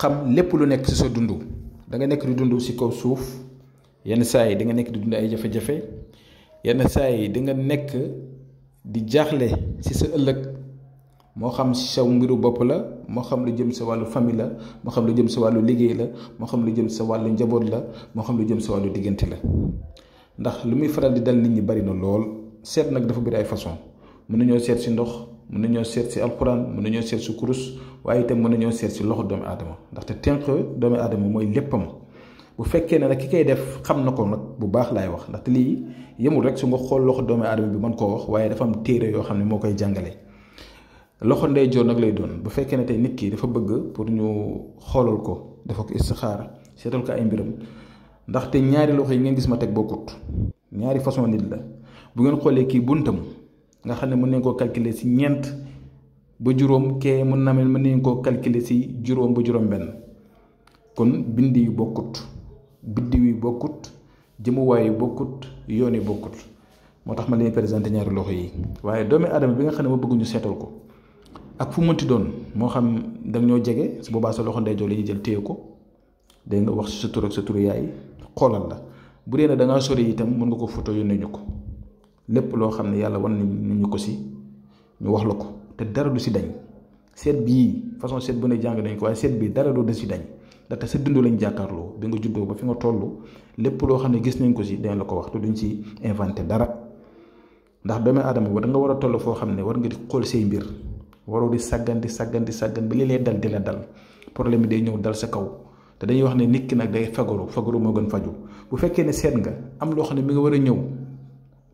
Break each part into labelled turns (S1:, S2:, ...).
S1: xam lépp lu nekk ci sa dund da nga nekk di dund ci kaw suuf yenn saa yi da nga nekk di dund ay jafe-jafe yenn saa yi da nga nekk di jaaxle ci sa ëllëg moo xam ci sa mbiru bopp la moo xam lu jëm sa wàllu famille la moo xam lu jëm sa wàllu liggéey la moo xam lu jëm sa wàllu njaboot la moo xam lu jëm sa wàllu diggante la ndax lu muy faral di dal nit ñi bari na lool seet nag dafa bari ay façon mën nañoo seet ci ndox mën nañoo seet ci alxuraan mën nañoo seet ci kurus waaye itam mën nañoo seet ci loxo doomu aadama ndaxte tënk doomu aadama mooy léppam bu fekkee ne nag ki koy def xam na ko nag bu baax laay wax ndaxte lii yemul rek su nga xool loxo doomu aadama bi mën koo wax waaye dafa am téere yoo xam ne moo koy jàngale loxo ndeyjoor nag lay doon bu fekkee ne tey nit ki dafa bëgg pour ñu xoolal ko dafa ko istixaara seetal ko ay mbiram ndaxte ñaari loxo yi ngeen gis ma teg bokkut ñaari façon nit la bu ngeen xoolee kii buntam nga xam ne mën nañ koo calculer ci ñeent ba juróom kee mën nañ koo calculer ci juróom ba juróom benn kon bind yu bokkut biddiw yi bokkut jëmuwaay yu bokkut yoon yi bokkut moo tax ma leen présenté ñaari loxo yi waaye doomi aadama bi nga xam ne ma bëgg ñu seetal ko ak fu mënti doon moo xam danga ñoo jege su boobaa sa loxo ndeyjoor la ñuy jël téye ko dégg nga wax sa tur ak sa turu yaay xoolal la bu dee ne da ngaa sori itam mën nga ko photo yónnee ñu ko lépp loo xam ne yàlla wan nañu ko si ñu wax la ko te dara du si dañ seet bii façon seet bu ne jàng nañ ko waaye seet bii dara du si dañ ndaxte sa dund lañ jàkkaarloo bi nga juddoo ba fi nga toll lépp loo xam ne gis nañ ko si dañ la ko wax te duñ si inventé dara ndax doomu aadama ba da nga war a toll foo xam ne war nga di xool say mbir waroo di sàggan ba li lay dal di la dal problème bi day ñëw dal sa kaw te dañuy wax ne nit ki nag day fagaru moo gën faju bu fekkee ne seet nga am loo xam ne mi nga war a ñëw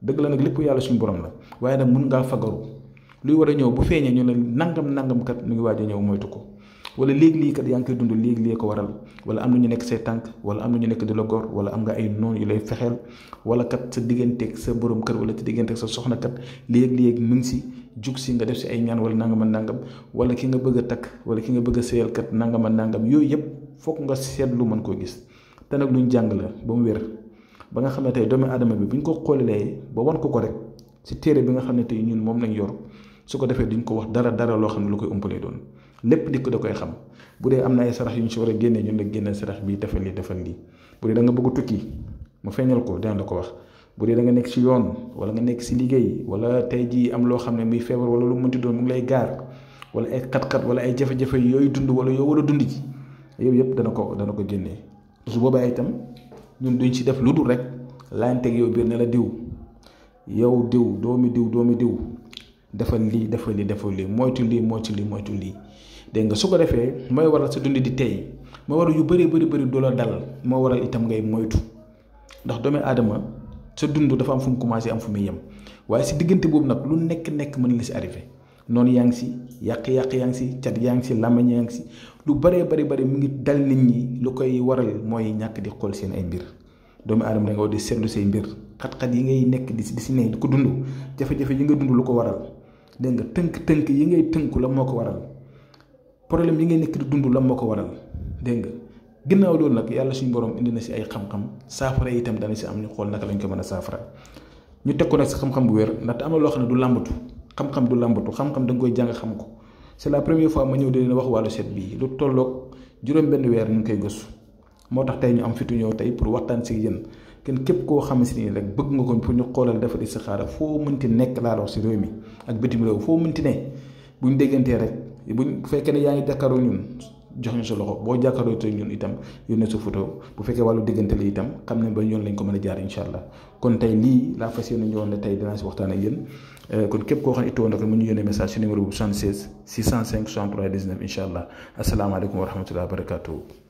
S1: dëgg la nag lépp yàlla suñu borom la waaye nag mun ngaa fagaru luy war a ñëw bu feeñee ñu ne nangam kat mu ngi waaj a ñëw moytu ko wala léegi-lii kat yaa ngi koy dund léegi-lii ko waral wala am na ñu nekk say tànk wala am na ñu nekk di la gor wala am nga ay noon yu lay fexeel wala kat sa digganteeg sa borom kër wala sa digganteeg sa soxna kat léegi-léegi mu ngi si jug si nga def si ay ñaan wala nangam wala ki nga bëgg a takk wala ki nga bëgg a sëyal kat nangam yooyu yëpp foog nga seetlu mën koo gis te nag luñ jàng la ba mu wér ba nga xam ne tey doomu aadama bi bu ñu ko xoolee ba wan ko rek si téere bi nga xam ne tey ñun moom lañ yor su ko defee duñ ko wax dara loo xam ne lu koy umpalee doon lépp dikk da koy xam bu dee am na ay sarax yu ñu si war a génnee ñun la génneel sarax bii defal lii bu dee da nga bëgg tukki mu feeñal ko daan la ko wax bu dee da nga nekk si yoon wala nga nekk si liggéey wala tey jii am loo xam ne muy feebar wala lu mënti doon mu ngi lay gaar wala ay xat-xat wala ay jafe-jafe yooyu dund wala yoo war a dund ji yooyu yëpp dana ko génnee su boobaa itam ñun duñ si def lu dul rek laanteeg yow biir ne la diw doomi diw defal lii moytu lii dégg nga su ko defee mooy waral sa dund di tey moo waral yu bëri du la dal moo waral itam ngay moytu ndax doomi aadama sa dund dafa am fu mu commencé am fu muy yem waaye si diggante boobu nag lu nekk mën la si arrivé noonu yaa ngi si yàq yaa ngi si cat yaa ngi si làmmiñ yaa ngi si lu bëree bëri mu ngi dal nit ñi lu koy waral mooy ñàkk di xool seen ay mbir doomu aadama da nga war di seetlu say mbir xat-xat yi ngay nekk di si ne di ko dund jafe-jafe yi nga dund lu ko waral dégg nga tënk yi ngay tënku la moo ko waral problème yi ngay nekk di dund la moo ko waral dégg nga ginnaaw loolu nag yàlla suñu borom indi na si ay xam-xam saafara itam dana si am ñu xool naka lañ ko mën a saafara ñu teg ko nag si xam-xam bu wér ndaxte am na loo xam ne du làmbatu xam-xam da nga koy jàng xam ko c'est la première fois ma ñëw di leen wax wàllu seet bii lu tolloog juróom-benn weer ñu ngi koy gëstu moo tax tey ñu am fitu ñëw tey pour waxtaan si yéen kenn képp koo xam si nii rek bëgg nga ko pour ñu xoolal defal istixaara foo mënti nekk laa wax si réew mi ak bitim réew foo mënti ne buñ déggantee rek buñ fekkee ne yaa ngi jàkkaaroo ñun jox ñu sa loxo boo jàkkaaroo te ñun itam yónnee sa photo bu fekkee wàllu diggante la itam xam ne ba yoon lañ ko mën a jaar incha allah kon tey lii laa fas yéene ñëwoon ne tey dinaa si waxtaan ak yéen kon képp koo xam ne itoo na ko mu ñu yónnee message si numéro bu 76 605 63 19 incha allah asalaamaaleykum wa rahmatulah wa barakatuh